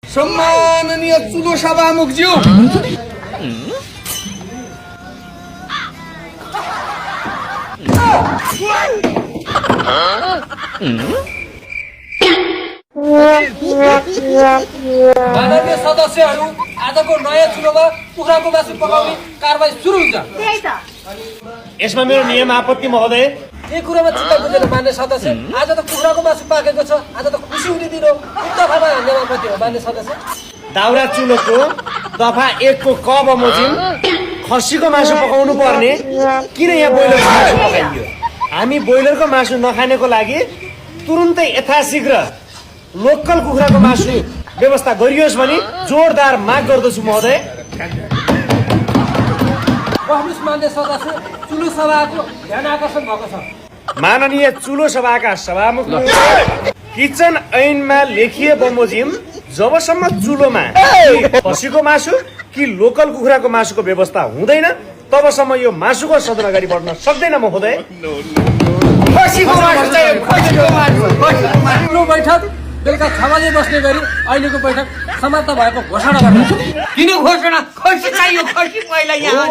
सम्माननीय चुलो सभामुखज्यू, माननीय सदस्यहरू, आजको नयाँ चुलोमा कुखुराको मासु पकाउने कारबाही सुरु हुन्छ। यसमा मेरो नियम आपत्ति महोदय। यही कुरोमा चिन्ता बुझेन मान्य सदस्य। आज त कुखुराको मासु पाकेको छ, आज त खुसी हुने दिन हो। कुन दफामा हाल्ने आपत्ति हो मान्य सदस्य? दाउरा चुलोको दफा 1 को क बमोजिम खसीको मासु पकाउनु पर्ने किन यहाँ बोइलरको मासु पकाइयो? हामी बोइलरको मासु नखानेको लागि तुरुन्तै यथाशीघ्र लोकल कुखुराको मासु व्यवस्था गरियोस् भनी जोरदार माग गर्दछु महोदय। बहमुस मान्य सदस्य, चुलो सभाको ध्यान आकर्षण भएको छ। माननीय चुलो सभाका सभामुख किचन ऐनमा लेखिए बमोजिम जबसम्म चुलोमा खसीको मासु कि लोकल कुखुराको मासुको व्यवस्था हुँदैन तबसम्म यो मासुको सदन अगाडि बढ्न सक्दैन महोदय। आफ्नो बैठक बेलुका 6 बजे बस्ने गरी अहिलेको बैठक समाप्त भएको घोषणा गर्नु। किन घोषणा? खसी चाहियो, खसी पहिला यहाँ।